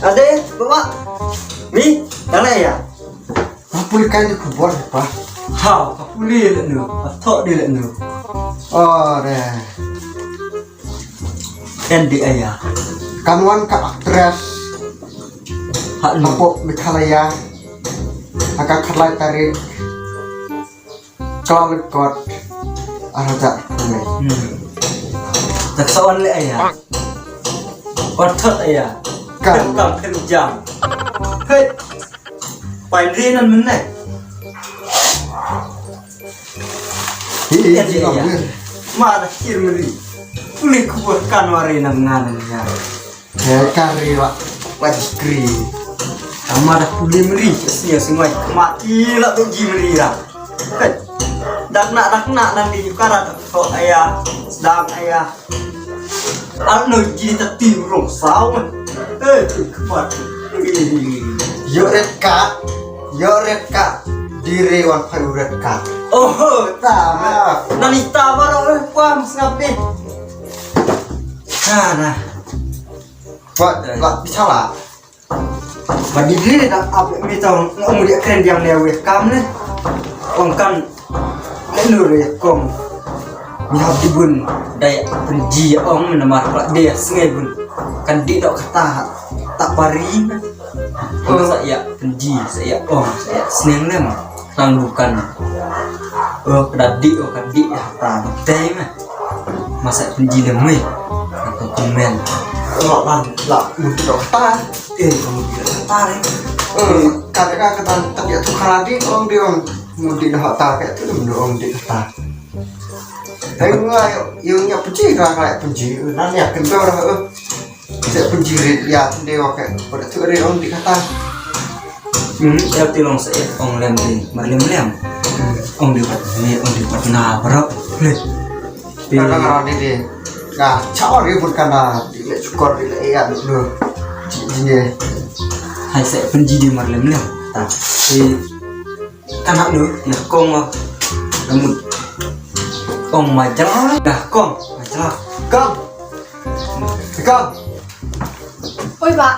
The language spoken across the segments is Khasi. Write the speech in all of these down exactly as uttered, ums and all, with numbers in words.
Ade, baba. Mi, dale ya. Ka pule kai ni khubor pa. Ha, ka pule le nu. Atho di le nu. Ore. Kan di aya. Kan wan ka actress. Ha nu. Hapoh Meghalaya. Ha ka khatlai tarik. Ka la lyngkot. Arhajar kumne. Hmm. Tak sa wan le aya. Wan thot aya. Kan. Kan kan kan jam. Hei. Pain ri nan mynne. Hi hi. Kan di aya. Ma da kir mri. Uli kubur kan wari nan ngan ya. He kari wa wa jikri. Tama da pule mri snya sngoi mati la tu ji mri ra. Dak na dak na nan di kara dak so aya dang aya. Ano ji ta ti rong saw. Eh tu kmat. Yo red card. Yo red card. Dire wan phai red card. Oh ta. Nani ta baro eh kwa mas ngapi. Ha na. Ba ba bicara. Ba di di da ap mi tong ong di kren diang ne we kam ne. Ong kan ne nu re kong. Ni hap di bun dai penji ong namar kla de sngai bun. Kan di dok kata tak pari. Ong sa ya penji sa ya ong sa ya sneng lem. Nang bukan. Oh, kedadi, oh, kadi, ya, ta, betai, mah. Masa penjila, meh. Atau kemen. Lak, lan, lak, mungkin tak ketar. Eh, kamu tidak ketar, eh. Eh, kadang-kadang ketar, tak ya, tu keradi, orang dia, orang mudik dah tak, kayak tu, orang dia ketar. Tapi, yuk, yuk, nyak penji, kalau kayak penji, nanti akan kau dah, eh. Sa pynjri ïa tynde wa ka. Pada tu ri ong di kata. Hmm, ïa ti long sa ïa ong lem di mar lem lem. Hmm. Ong di pat ni, ong di pat na barap. Leh. Ti. Kana ngara di di. Ka cha ong ri pun kana di le chukor di le ïa di lu. Di di ni. Hai sa pynjri di mar lem lem. Ta. Ti. Kana nu, na kong ma. Namun. Kong ma jala, na kong, ma jala. Kong. Kong. Oi ba.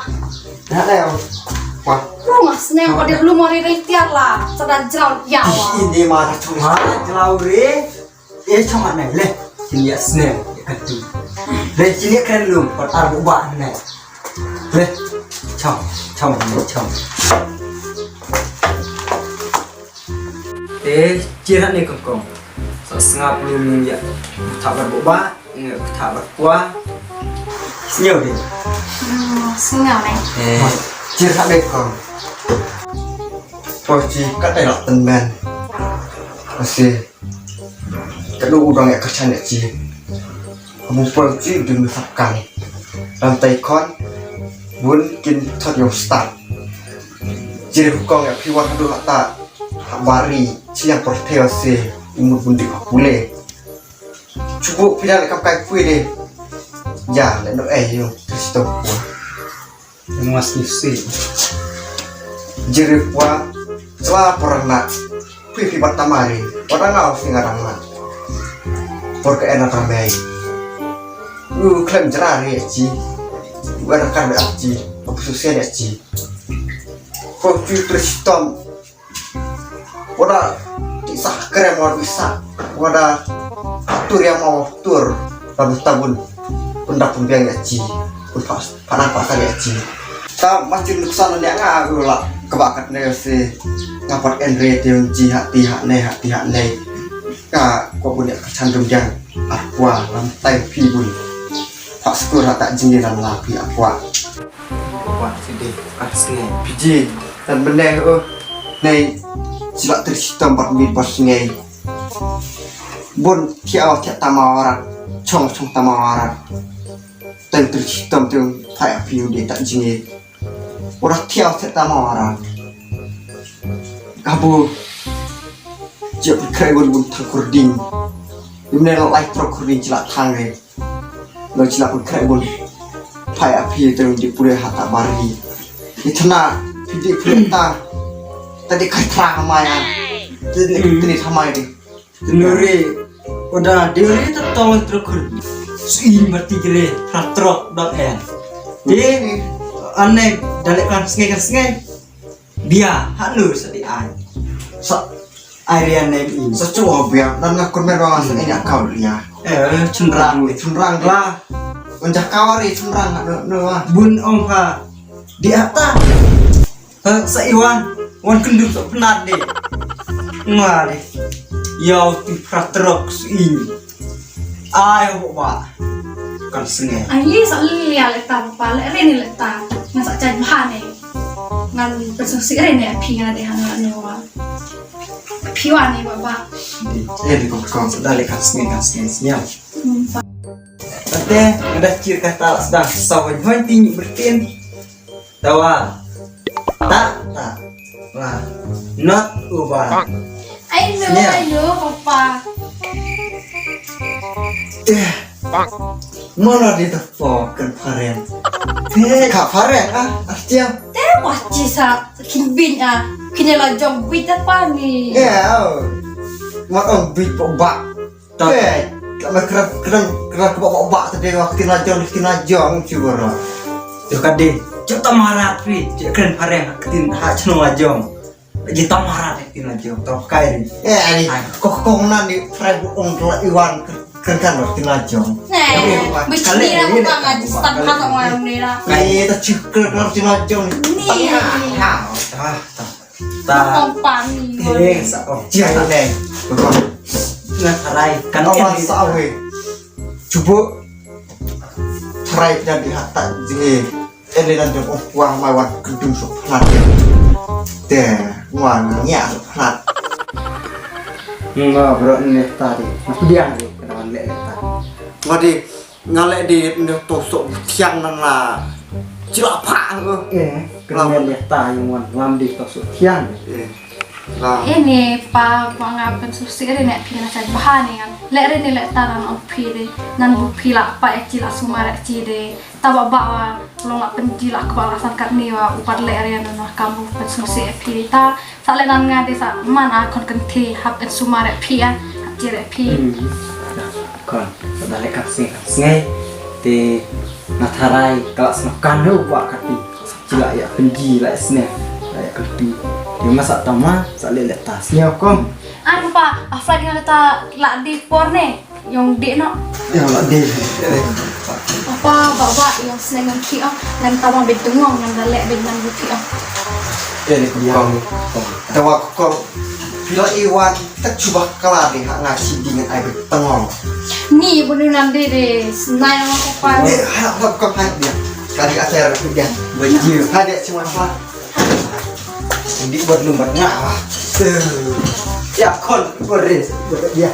Na na yo. Wa. Lu ma sneng ko dia lu mo ri ri tiar la. Sada jala ya wa. Ini ma na chuma jala re. Eh, chong anai le. Sini ya sneng ya katu. Le sini kren lum pat ar bu ba anai. Le chong chong anai chong. Eh, chira ne kong kong. Sa sngap lum ya. Thap ar bu ba, nge thap ar kwa. Sini de. Hmm, sini ne. Eh, chira ne kong. Poi chi kat ai lak ten men. Asi. Ka dei u dang ïa ka chan ïa chi. Ka mut poi chi ding sap kan. Lam tai khon. Bun kin thot yong start. Chi ri kong ïa phi wan haduh hata. Ha bari chi yang por theo si. Imut bun dik ha pule. Chubu phi dang ïa kam kai pui de. Ya le no eh yong. Kristo pua. Mas ni si. Jiri pua. Sela pernah. Pui phi bat tamari. Pada ngau si ngadang na. Por ke ena tamai. Lu klem jerari ya ci. Lu ada kan ya ci. Apa susah ya ci. Kau cuy tersitom. Wada ti sah krem wada ti sah. Wada tur ïa ma tur. Labu tabun. Pun da pun biang ïa ci. Pun pas. Pana pa ka ïa ci. Ta ma ci nuksan ne nga u la kaba kat ne si. Nga pat en re ti un ci ha ti ha ne ha ti ha ne. Ka ko bun ïa ka chan dum jang. Akwa lam tai pi bun. Pak skur ha ta jingin lam la pi akwa. Akwa si de ka snge. Pi ji tan bende o. Nei ci la tri sitam bat mi bat snge. Bun ki awa ki tama warat. Chong chong tama warat. Teng tri sitam tu phai api u de ta jinge. Ora thiaw thiaw tama wara. Abu. Jep krai bun bun thang kurding. Imne lo lai trok kurding chila thang re. Lo chila pun krai bun. Phai api tu di pure hata bari. Itna pidi pure ta. Tadi kai tra hamaya. Tadi tadi hamaya di. Nuri, udah diri ta tong truk. Suiñ mati jre, phra trok dot en. Te, ane, da leh kan sngi kan sngi. Bia, hanu sa di ai. Sa ai rian ne i. Sa chu bia, dan nga kun mer ba sa ini akau dia. Eh, chunrang. Chunrang la. Unjah kawari chunrang, no, no, ah. Bun ong pha. Di ata. Ha, sa iwan, wan kenduk sa penat de. Nga de. Yau ti phra trok suiñ. Ai ho ba. Kan sngi. Ai, sa lia leta papa, le re ni leta. Ngan sa chaj bahan ni. Ngan pensung si re ni phi ngan de han ngan ni wa. Phi wa ni baba. Eh, di kong kong sa dale kan sngi, kan sngi, sngi. Hmm, pa- Ate, nga da kir kata la sdang. Sa wan hon ti ni bertin. Tawa. Ta, ta. Wa. Not uba. I know, I know, papa. Eh. Mana di ta po kan paren. Te ka paren ah, artiam. Te wa chi sa kin bin ah. Kin la jong bin ta pa ni. Ya. Mat ong bin po ba. Tot. Eh, ka ba kra kra kra ka ba ba ba te wa kin la jong kin la jong chu bro. Yo ka de. Chu ta marat pi. Chu kren paren ha kin ha chno la jong. Ji ta marat kin la jong. To kai ri. Eh, ani. Ko ko nan ni prai bu ong la iwan kan kan kin la jong. Nah, bu chini la ko ba ngaji stam ha ta wa ni la. Kai ta chu kra kin la jong. Ni. Ha. Ha. Ta. Kong pami. Eh, sa kong. Chia ta ne. Kong. Na tharai. Kan kong sa we. Chubu. Tharai pina di hata je. Ele nan jong oh wah mai wan kedung so plat. Te wan nya so plat. Nga bro ne tadi. Aku dia ni kena wan le ta. Ngadi Nga leh di ne to so thiang nan la. Chila pha. Eh, kena leh ta yung wan lam di to so thiang. Eh. La. Ini pa pa nga pen su si ri ne phi na sa bahan ni kan. Leh ri ni leh ta nan ong phi de. Nan bu phi la pa e chila sumar e chi de. Ta ba ba wa long la pen chila ka ba la san kat ni wa upat leh ri nan wa kamu pen su si e phi ta. Sa le nan nga de sa man a kon kan thi hap en sumar e phi a hap chi re phi. Hmm. Kon sa da le kan sing kan sngai te na tharai ka la snap kan no ba ka ti. Chi la ya kan ji la sne la ya kan ti. Te ma sa ta ma sa le le ta sne kon. An pa a flight nga ta la di por ne. Yong dek no. Yong la dek. Apa ba ba yong sneng ngan ki ong ngan tawang bit tengong ngan dalek bit ngan ki ong. Eh ni kong. Tawa kong. Pila iwan tak cuba kala deh hak ngaji di ngan ai bit tengong. Ni bunu nan deh deh snai ong apa. Eh hak kong kong hai dia. Kali ajar aku dia. Baju. Hai dia cuma apa. Di buat lumbat ngah. Ya kon kores buat dia.